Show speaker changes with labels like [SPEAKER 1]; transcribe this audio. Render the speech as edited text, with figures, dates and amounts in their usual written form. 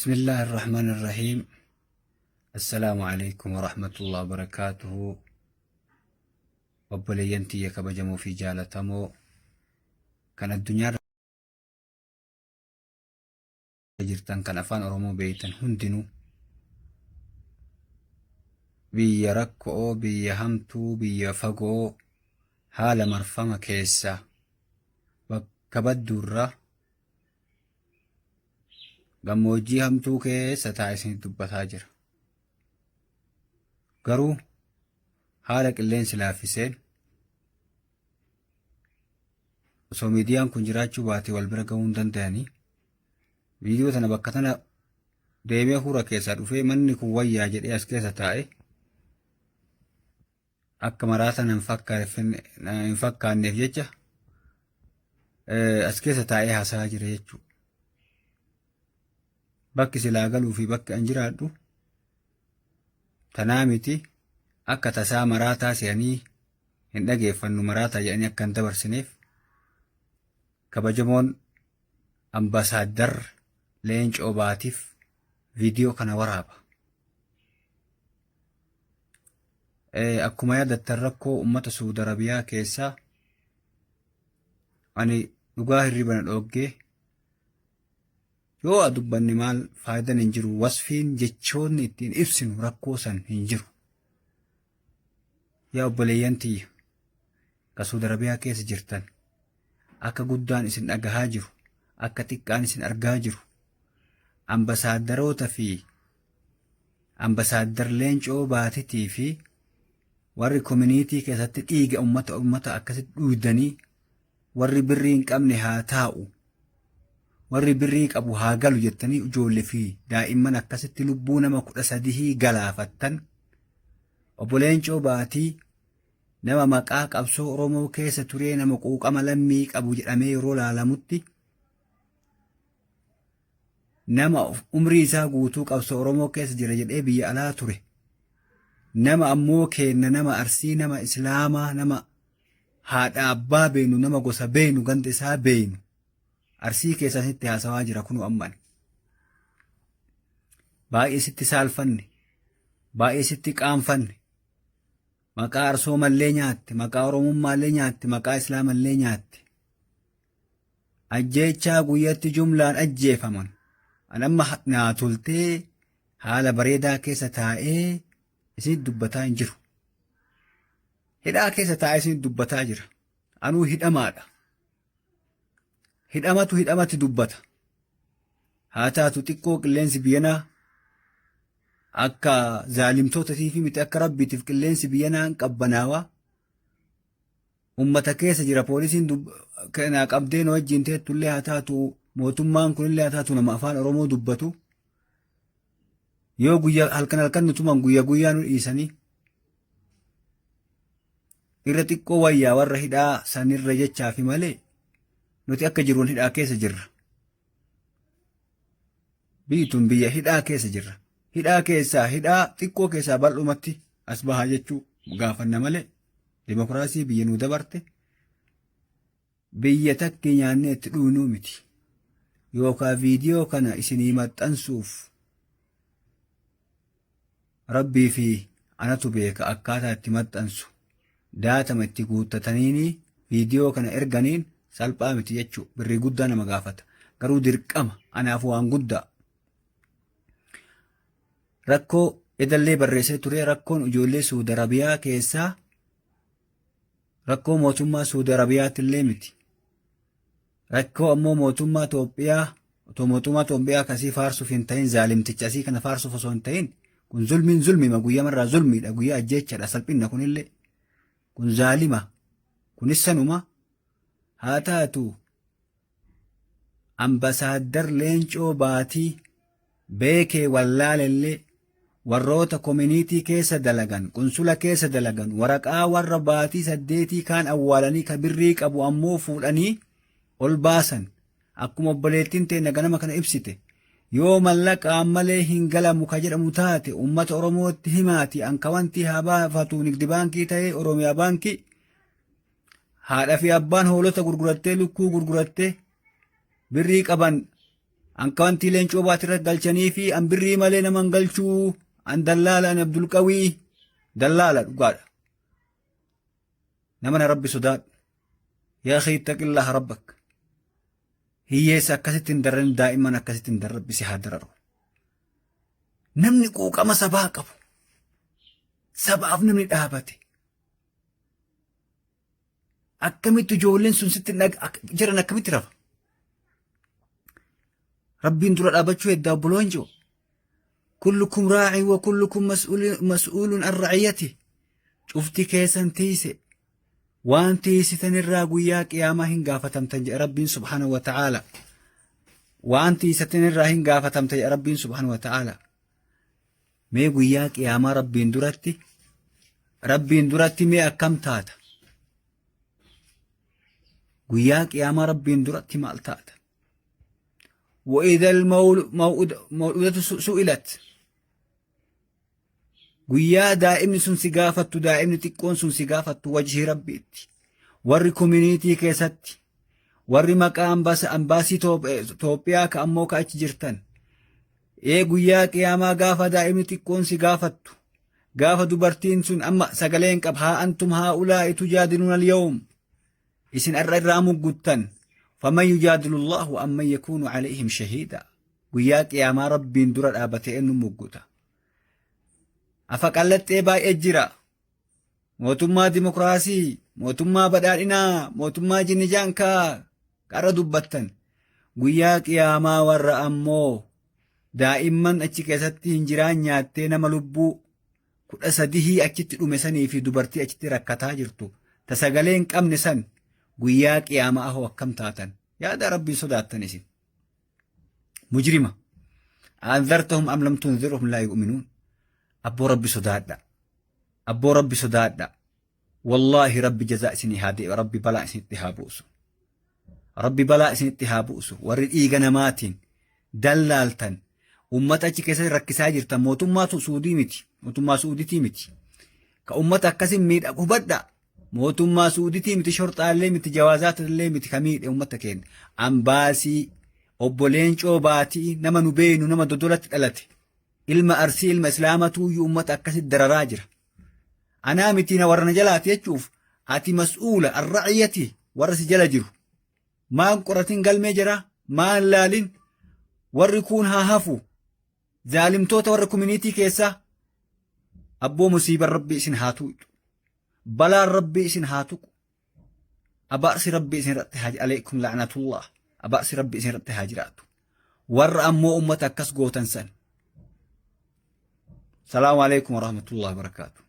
[SPEAKER 1] Bismillaahi Irrahmaani Irrahiim. Assalaamu alaikum warahmatullahi wabarakaatuhu. Obboleeyyan tiyya kabajamoo fi jaalatamoo kan addunyaa irra jirtan, kan afaan Oromoo beektan hundinuu, biyya rakkoo, biyya hamtuu, biyya fagoo, haala marfama keessa bakka badduurra gammoojjii hamtuu keessa taa'ee isinitti dubbataa jira. Garuu haala qilleensi laaffiseen osoo miidiyaan kun jiraachuu baate wal bira gahuu hin danda'anii. Viidiyoo tana bakka tana deemee hura keessaa dhufee manni kun wayyaa jedhee as keessa taa'e akka maraata hin fakkaanneef jecha as keessa taa'ee haasa'aa jira jechuudha. Bakki silaa galuu fi bakki an jiraadhu tanaa miti. Akka tasaa maraataa se'anii hin dhageeffannu, maraataa jedhanii akka hin dabarsineef, kabajamoon Ambasaaddar Leencoo Baatiif viidiyoo kana waraaba. Akkuma yaadattan, rakkoo uummata Suudi Arabiyaa keessaa ani dhugaa hirriba na dhooggee yoo dubbanne maal faayidaan hin jiru, wasfiin jechoonni ittiin ibsinu rakkoo san hin jiru. Yaa obboleeyyan tiyya ka Suudi Arabiyaa keessa jirtan, akka guddaan isin dhagahaa jiru, akka xiqqaan isin argaa jiru, ambasaaddaroota fi Ambasaaddar Leencoo Baatitii fi warri community keessatti dhiiga ummata akkasitti dhuydanii, warri birrii hin qabne haa taa'u, warri birrii qabu haa galu jettanii ijoollee fi daa'imman akkasitti lubbuu nama 13 galaafattan, obbo Leencoo Baatii nama maqaa qabsoo Oromoo keessa turee, nama quuqama lammii qabu jedhamee yeroo laalamutti, nama umrii isaa guutuu qabsoo Oromoo keessa jira jedhee biyya alaa ture. Nama ammoo keenna, nama Arsii, nama Islaamaa, nama haadha abbaa beenu, nama gosa beenu, ganda isaa beenu. Arsii keessaa sitti haasawaa jira kunu amman. Baay'ee sitti saalfanne, baay'ee sitti qaanfanne. Maqaa Arsoomallee nyaatte, maqaa Oromummaallee nyaatte, maqaa Islaamallee nyaatte. Ajjeechaa guyyatti jumlaan ajjeefaman. An amma naa toltee haala bareedaa keessa taa'ee isin dubbataa hin jiru. Hidhaa keessa taa'ee isin dubbataa jira. Anuu hidhamaadha. Hidhamatu hidhamatti dubbata. Haa taatu, xiqqoo qilleensi biyyanaa akka zaalimtootatiif miti, akka rabbiitiif qilleensi biyyanaa hin qabbanaawaa. Ummata keessa jira, poolisiin naa qabdee na wajjin teettullee haa taatu, mootummaan kunillee haa taatu, nama afaan Oromoo dubbatu yoo guyyaa halkan halkan nu tuman, guyyaa guyyaa nu dhiisanii irra xiqqoo wayyaa warra hidhaa sanirra jechaafi malee, nuti akka jiruun hidhaa keessa jirra. Biyyi tun biyya hidhaa keessa jirra. Hidhaa keessaa, hidhaa xiqqoo keessaa bal'umatti as bahaa jechuu gaafanna malee, dimokiraasii biyya nuu dabarte, biyya takki nyaannee itti dhuunuu miti. Yookaan viidiyoo kana isinii maxxansuuf Rabbii fi anatu beeka akkaataa itti maxxansu. Daatama itti guuttataniini viidiyoo kana erganiin salphaa miti jechuu, birrii guddaa nama gaafata. Garuu dirqama anaaf waan guddaa. Rakkoo edallee barreessee ture, rakkoon ijoollee Suudi Arabiyaa keessaa rakkoo mootummaa Suudi Arabiyaatti illee miti. Rakkoo ammoo mootummaa Itoophiyaa, otoo mootummaa Itoophiyaa akkasii faarsuuf hin ta'in, zaalimticha asii kana faarsuuf osoo hin ta'in, kun zulmiin zulmima, guyyamarraa zulmiidha, guyyaa ajjeechadha, salphinna kunillee, kun zaalima, kunis sanuma haa taatu. Ambasaaddar Leencoo Baatii beekee wallaalellee, warroota community keessa dalagan, qunsula keessa dalagan, waraqaa warra baatii 8 kaan awwaalanii, ka birrii qabu ammoo fuudhanii ol baasan. Akkuma obboleettiin teenya ganama kana ibsite, yoo mallaqaan malee hin galamu ka jedhamu taate, ummata Oromootti himaati ankawantii haa baafatu, Nigdi Baankii ta'ee Oromiyaa Baankii. Haadha fi abbaan hoolota gurgurattee, lukkuu gurgurattee, birrii qaban Ankawantii Leencoo Baatii irratti galchanii fi an birrii malee nama hin galchuu, an dallaala, an Abdulqawii dallaala dhugaadha. Nama na Rabbi sodaadhu. Yaa akhi ittaqillaha rabbak. Hiyyeessa akkasitti hin dararin, daa'imman akkasitti hin dararin, Rabbi si haa dararu. Namni quuqama sabaa qabu. Sabaaf namni dhaabate. Akkamitti ijoolleen sun sitti jiran akkamitti rafa? Rabbiin dura dhaabachuu heddaa obboloon jiru. Kullukum raacin wa kullukum mas'uulun an ra'iyyati. Cufti keessan tiise. Waan tiisitan irraa guyyaa qiyaamaa hin gaafatamtan jedha Rabbiin subhaanahu wa ta'aala. Waan tiisatan irraa hin gaafatamtan jedha Rabbiin subhaanahu wa ta'aala. Mee guyyaa qiyaamaa Rabbiin duratti mee akkam taata? Guyyaa qiyaamaa Rabbiin duratti maal taata? وإذا الموءودة سئلت. Guyyaa daa'imni sun si gaafattu, daa'imni xiqqoon sun si gaafattu wajhii Rabbiitti. Warri community keessatti, warri maqaa ambaasii Itoophiyaa ka ammoo ka achi jirtan. Ee, guyyaa qiyaamaa gaafa daa'imni xiqqoon si gaafattu, gaafa dubartiin sun amma sagaleen qaba, ها أنتم هؤلاء تجادلون اليوم, isin har'a irraa mugguttan, فمن يجادل الله عمن يكون عليهم شهيدا. Guyyaa qiyaamaa Rabbiin dura dhaabatee eenyu mugguta? Afa qallaxxee baay'ee jira. Mootummaa dimokiraasii, mootummaa badhaadhinaa, mootummaa jinnijaankaa qarra dubbattan. Guyyaa qiyaamaa warra ammoo daa'imman achi keessatti hin jiraan nyaattee nama lubbuu 13 achitti dhume sanii fi dubartii achitti rakkataa jirtu ta sagalee hin qabne san, guyyaa qiyaamaa ahoo akkam taatan? Yaada Rabbiin sodaattan isin. Mujrima. أأنذرتهم أم لم تنذرهم لا يؤمنون. Abboo, Rabbi sodaadha. Abboo, Rabbi sodaadha. Wallaahi Rabbi jazaa isinii haa deebi'u. Rabbi balaa isinitti haa buusu. Rabbi balaa isinitti haa buusu. Warri dhiiga namaatiin dallaaltan, ummata achi keessatti rakkisaa jirtan, mootummaa Suudii miti. Mootummaa Suuditii miti. Ka ummata akkasin miidha hubadha. Mootummaa Suuditii miti, shorxaallee miti, jawaazaatillee miti ka miidhe ummata keenya. Ambaasii obbo Leencoo Baatii, nama nu beeynu, nama Dodolatti dhalate. Ilma Arsii, ilma Islaamatuuyyuu ummata akkasitti dararaa jira. Anaa miti, na warra na jalaati jechuuf ati mas'uula arra'iyyati warra si jala jiru. Maan qoratin galmee jira, maan laalin, warri kuun haa hafu. Zaalimtoota warra community keessaa, abboo, musiiban Rabbi isin haa tuqu. Balaan Rabbi isin haa tuqu. Abaarsi Rabbi isin irratti haa, عليكم لعنة الله. Abaarsi Rabbi isin irratti haa jiraatu. Warra ammoo ummata akkas gootan san. السلام عليكم ورحمة الله وبركاته.